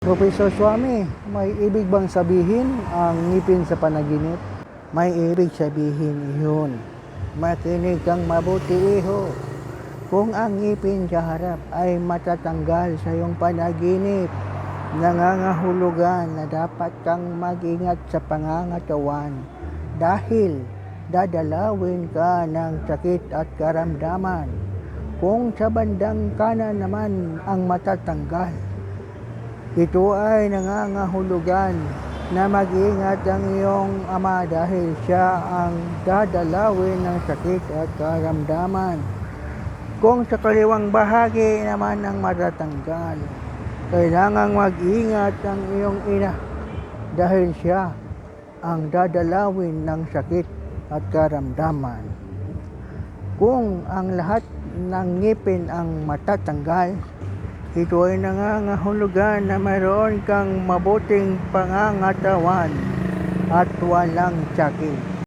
Professor Swami, may ibig bang sabihin ang ngipin sa panaginip? May ibig sabihin yun. Makinig kang mabuti, iho. Kung ang ngipin sa harap ay matatanggal sa iyong panaginip, nangangahulugan na dapat kang mag-ingat sa pangangatawan dahil dadalawin ka ng sakit at karamdaman. Kung sa bandang kanan naman ang matatanggal, ito ay nangangahulugan na mag-ingat ang iyong ama dahil siya ang dadalawin ng sakit at karamdaman. Kung sa kaliwang bahagi naman ang matatanggal, kailangang mag-ingat ang iyong ina dahil siya ang dadalawin ng sakit at karamdaman. Kung ang lahat ng ngipin ang matatanggal, ito ay nangangahulugan na mayroon kang mabuting pangangatawan at walang sakit.